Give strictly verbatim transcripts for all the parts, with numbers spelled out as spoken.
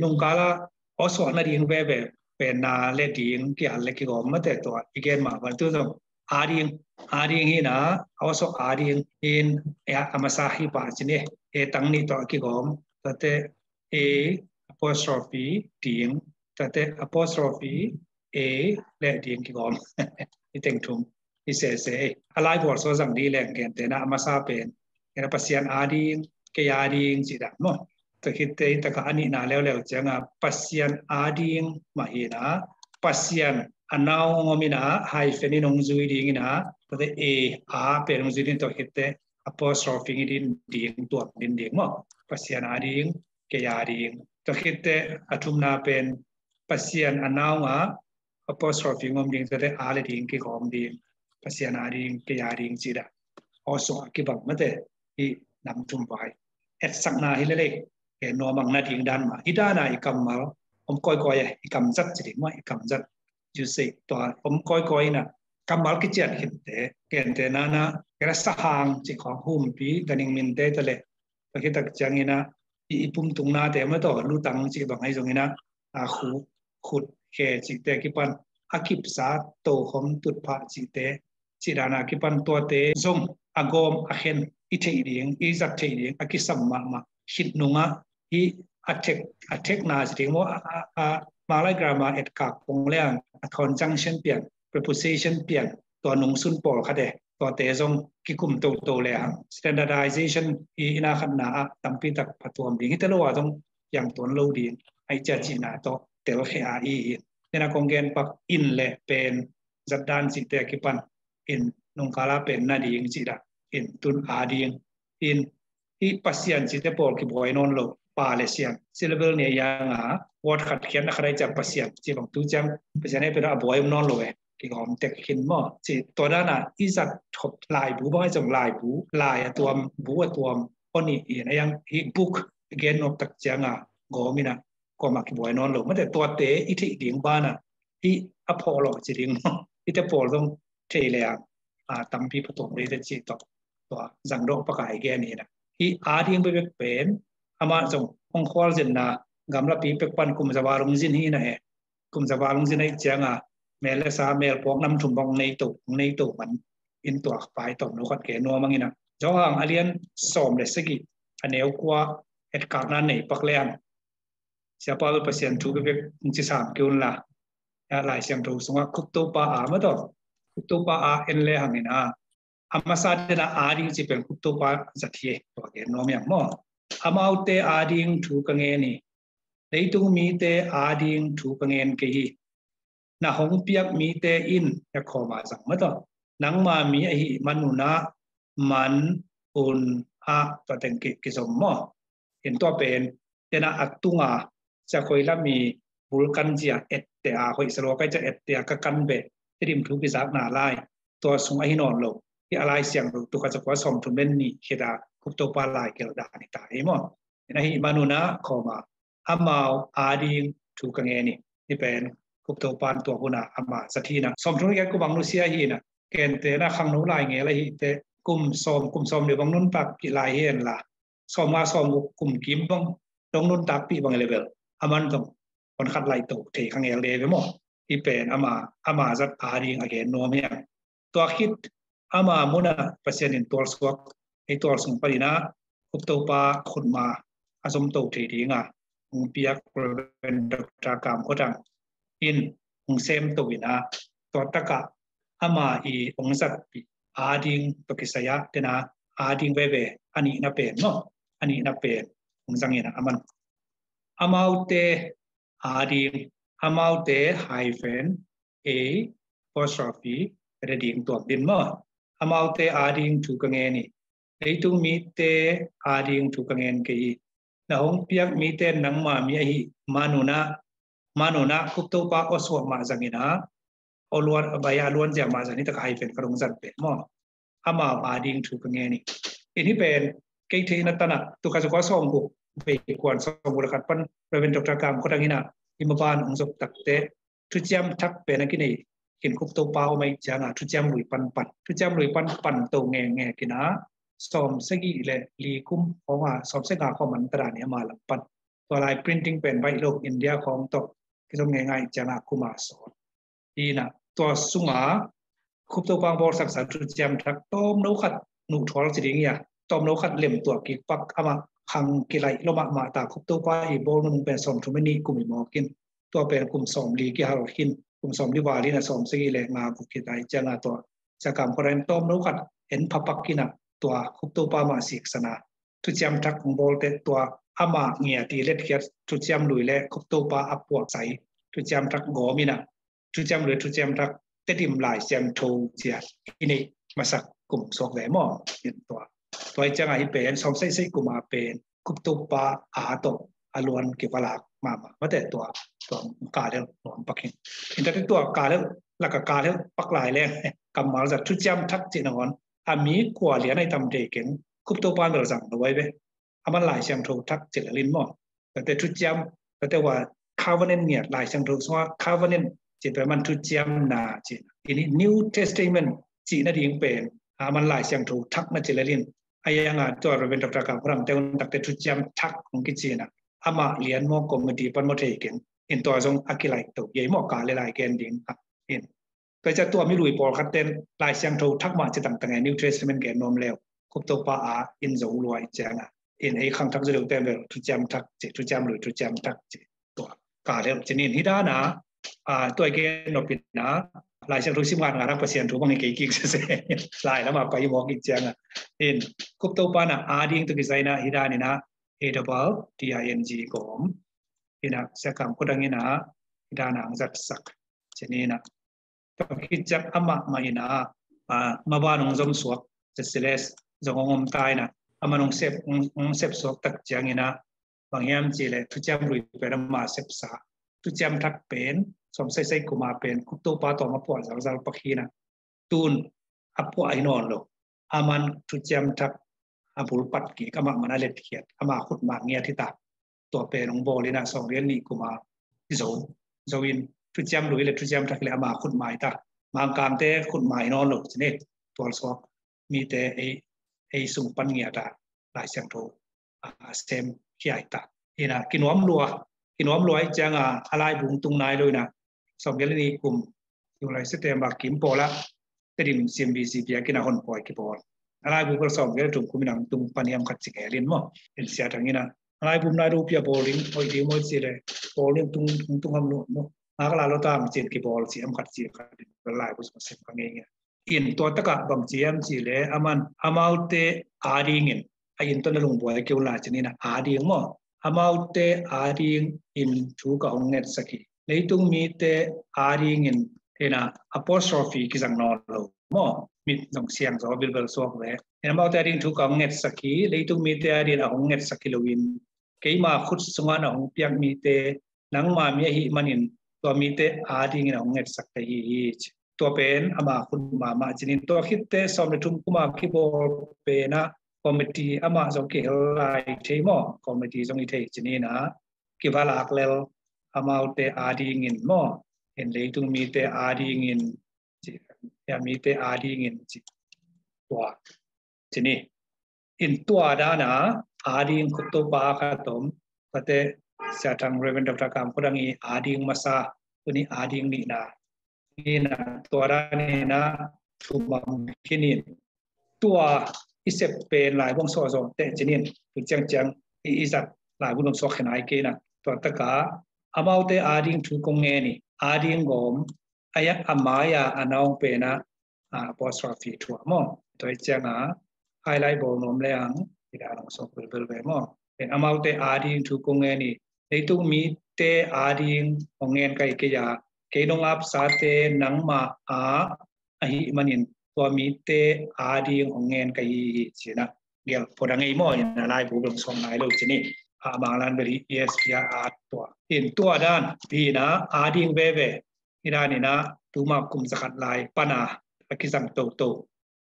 Nungkala awsuah nading veve pen na le ding kial le kigawm mate tua i gen mah bang tu zong a ding, a ding hi na, awsuah a ding hi na, a masa hi pah ci ni, e tang nih tawh kigawm, tuate a apostrophe ding, tuate apostrophe a le ding kigawm. I teng thum i sese a lai bual so zang di leng gentehna a masa pen, kena Pasian a ding, kei a ding ci dan maw. Tua khitte i taka a nihna leuleu cianga Pasian a ding mah hi na, Pasian a nau ngom ina hyphen in hong zui ding ina, tuate a, a pen hong zui ding, tua khitte apostrophe ngi din ding, tuam din ding maw. Pasian a ding, kei a ding. Tua khitte a thumna pen Pasian a nau nga apostrophe ngom ding, tuate a le ding kigawm ding. Pasian a ding, kei a ding ci da. Awsuah kibang mate hi nam thum vai. Etsakna hi lelei. Ke nuamang na ding dan mah. Hi dana i kammal om koikoi e, i kamzat ci ding mah, i kamzat. Jusei tua om koikoi ina kammal kician khinte, kente nana, kera sahang ci khong humpi, daning minte tale. Pakitak ciang ina i, i pum tung nate ma to, lutang ci bang hai zong ina, a khu, khut, khe cite kipan, a kipsa, tokhom, tutphah cite, ci dana kipan tuate zong a gawm a khen i theih ding, i zat theih ding a kisam mahmah. Khit nunga hi a thek, a thekna ci ding maw, a, a, a Malay grammar etkak pong leng a conjunction pian, preposition pian, tua nungsun pawlkhat e, tuate zong kikum toto le hang standardization i ina khatna a tampi tak phatuam ding hite lo a zong piang tuan lo ding a i ciacina tawh telkhia i hi. Tena kong gen pak in le pen, zatdan cite a kipan in, nungkala pen na ding ci da, in tun a ding in, i Pasian cite pawl kibuai nawn lo, pa le sian syllable nia ianga word khat khian a khat ai ciang Pasian ci bang tu ciang Pasian ai pen a buai um nawn lo e, kigawm tek khin maw ci. Tua dana i zat thop laibu bang ai zong laibu, lai a tuam, bu a tuam, oni in a iang hi book gen nop tak cianga gawm ina kuama kibuai nawn lo mate, tuate i theih ding bana hi a phawh lo ci ding maw. Hite pawl zong thei le a, a tampi phatuam le te ci tawh tua zangdawh pakai gen hi na. Hi a ding bekbek pen amah zong hong khual zenna gamlapi pek pan kum zava lungzin hi na e. Kum zava lungzin ai cianga mel le sa mel puak nam thum bang nei to, nei to man in tua pai tom lo khat ke nuamang ina. Johan a lian sawm le sagi a neu kua etkakna nei pak le ang. Siapa bel Pasian thu bekbek hong ci sam kei un la. Ya, Lai Siangtho sungah Khuptopa a ma tawh. Khuptopa a en le hangin a, a masa dena a ding ci pen Khuptopa zat hi e, tua gen nuam iang maw. Amaute a ding thu ka ngen hi. Leitung mite a ding thu ka ngen kei hi. Na hong piak mite in, ya khawma zang ma tawh, nangma mi ahi manuna man un a, tua teng ki, kizom maw. In tua pen tena a tunga sia khoi lami vulkan zia ette a, hoih salua kai cia ette a ka kan be Tedim thu kizakna lai tua sung ahi nawn lo. Hi a Lai Siangtho tu kha cia kua sawm thum len ni khita Khuptopa lai kel dan hi ta hi maw. In ahi manuna khawma amau a ding thu ka ngen hi. Hi pen Khuptopan tua huna ama zat hi na. Sawm thum len kia kum ang nusia hi na. Kentena khangno lai ngel ahi te kum sawm, kum sawm le bang nuntak pi lai hi en la. Sawm nga sawm guk kum kim bang dong nuntak pi bang level. Aman tong kon khat lai to thei khang el de ve maw. Hi pen ama, ama zat a ding a gen nuam hiang. Tua khit ama muna Pasian in tualsuak, ei tualsung palina Khuptopa khutma a zom to thei dinga hong piak Reverend Doctor Kam Khotang in hong sem to ina, tua taka ama i hong zatpi a ding to kisaya tena a ding veve a nihna pen maw, a nihna pen hong zang ina aman. Amaute a ding, amaute hyphen a apostrophe re ding tuam din maw. Amaute a ding thu ka ngen hi. Leitung mite a ding thu ka ngen kei hi. Na hong piak mite nangma mi ahi manuna, manuna Khuptopa awsuah mah zangina, awluan, baya luan zia mah zangina taka hyphen ka dong zat pen maw. Amau a ding thu ka ngen hi. In hi pen kei theihna tana tu kha cia kua sawm guk, bei kuan sawm guk le khat pan Reverend Doctor Kam Khotang ina i maban hong zop takte thuciam thak pen a kinei khin Khuptopa om ai cianga thuciam lui panpan, thuciam lui panpan to ngenge kina sawm sagi le li kum khawma sawm sagi nga khawm an tadani ama lam pan Tua lai printing pen baih lo, India khawng tawh kizom ngeingai ciangah kum a sawt. Hi na, tua sungah Khuptopa hong bawlsaksa thuciam thak tawmno khat nuhthual ci ding hi a, tawmno khat lemtuah kik pak, amah khang kilaih lua mahmah ta. Khuptopa i bawl nung pen sawmthum le nih kum i mawk in, tua pen kum sawmli kihal khin, kum sawmli val in a sawmsagih le nga guk hi ta hi ciangah tua Sia Kam Khuadang in tawmno khat en pha pak in a, tua Khuptopa mah siksan a thuciam thak hong bawlte, tua amah ngiat i letkhiat thuciam lui le Khuptopa a puahsai thuciam thak gawm in a, thuciam lui thuciam thak Tedim Lai Siangtho ci a i neih masak kum suak ve maw? In tua, tua hi ciangah hih pen sawmseisei kum a pen Khuptopa a tawh a luan kivalak mahmah mate, tua, tua kal heuh nuam pak hi. In tate tua kal heuh, laka kal heuh pak lai leng kammal zat thuciam thak cih nangawn a mi kua lian a i tam thei keng, Khuptopa in bel zang lo ai ve. Aman Lai Siangtho thak ci lel in maw? Tate thuciam, tate ua covenant ngiat, Lai Siangtho sungah covenant ci pen aman thuciamna ci. Ini New Testament cih nading pen aman Lai Siangtho thak na ci lel in. A ianga tua Reverend Doctor Kam Khuadang te un takte thuciam thak hong kici na, amah lian maw, committee pan maw thei keng. In tua zong a kilaih to hi ei maw, kal le lai gen ding. In tua ciah tua mi lui pawlkhat ten Lai Siangtho thak mah ci tangtang e, New Testament gen nuam leu, Khuptopa a in zo lua i ciangah. In ei khang thak zaw deuh ten bel thuciam thak ci, thuciam lui thuciam thak ci, tua kal heuh ci nin. Hih dana, a, tua i gen nop in a, Lai Siangtho sim ngat ngat a Pasian thu bang hi kei kik sese, lai lama pai mawk i ciangah. In Khuptopa na a ding tawh kisai na hih dan in a, A double D I N G gawm in a, Sia Kam Khuadang in a hih dana hong zatsak ci nin a. Tua khit ciang amah mah in a, a, maban hong zom suak, Ceciles zong hong om ta in a, aman hong sep, hong, hong sep suak tak ciangin a, bang hiam cih leh thuciam lui pen ama sepsa, thuciam thak pen sawmseisei kum a pen Khuptopa tawm a puah zalzal pak hi na, tun a puah hi nawn lo. Aman thuciam thak a bul pat kik, amah man a letkhiat, ama khut ma ngiat hi ta. Tua pen hong bawl in a, sawmriat nih kum a zo, zo in thuciam lui le thuciam thak le ama khut ma hi ta. Mangkangte khut ma hi nawn lo ci ni, tualsuak mite ei, ei sung pan ngiat a Lai Siangtho a sem khia hi ta. In a kinuam lua, kinuam lua i cianga a laibu tung nai lo in a, sawmgiat le nih kum July September kim pawl a Tedim C M B C biakinn a honpawi kibawl. A laibu bel sawmgiat le thum kum in a tung pan hiam khat ci ngelin maw. In Sia Thang in a, a laibu nai lo pia bawl ding, hoih ding maw ci le, bawl ding tung, tung, tung ham lo maw. Ngak la lo tang cin kibawl ci hiam khat ci khat in bel laibu sawm sem ka ngei nge. In tua takah bang ci hiam cih leh, aman, amaute adingin, a in tawh na lungbuai kei un la ci ni na, ading maw? Amaute adingin thu ka hong ngetsak hi. Leitung mite adingin, in a, apostrophe kizang nawn lo maw? Mit zong siang zaw bilbel suak ve. In amaute ading thu ka hong ngetsak hi, leitung mite adingin a hong ngetsak hi loin, keima khut sungah na hong piak mite nangma mi ahih manin tua mite adingin a hong ngetsak ta hi hi ci. Tua pen ama khut mahmah ci ni. Tua khitteh sawm le thum kum a kibawl pen a committee amah zong kihel lai thei maw? Committee zong hi thei ci ni na, kivalak lel amaute adingin maw? In leitung mite adingin ci, ya mite adingin ci. Tua ci ni. In tua dana ading Khuptopa a khat om, tate Sia Thang, Reverend Doctor Kam Khuadang i ading masa, tuni ading nihna. Nihna tua dan in a thumam khin in. Tua i sep pen laibu hong suak zawh teh ci ni, tu ciangciang i, i zat laibu hong suak khin ai kei na. Tua takah amaute ading thu kong ngen hi, ading gawm, a mai a a nawng pen a, a, apostrophe thu a maw? Tua hi cianga highlight bawl nuam le ang, i dan hong suak bilbel ve maw? Pen amaute ading thu kong ngen hi, leitung mite ading hong ngen ka hi kei a, kei nong apsate nangma a ahih manin tua mite ading hong ngen ka hi hi ci na. Gelh phuadang ei maw, in a laibu bel hong suak nai lo ci ni. A manglan bel hi E S P a at tua. In tua dan hi na ading veve. Hi dan in a tuma kum zakhat lai pan a a kizang toto.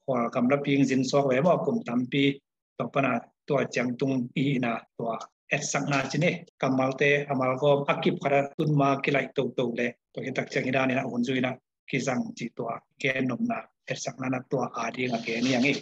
Khual gamla ping zin suak ve maw, kum tampi tua pan a tua ciang tung i hihna tua etsakna ci ni. Kammalte a malgawm a kip khat a tun ma kilaih toto le tua hi tak ciang hi dan in a hun zui na kizang ci tua gen nopna etsakna na tua ading a gen hi ang i.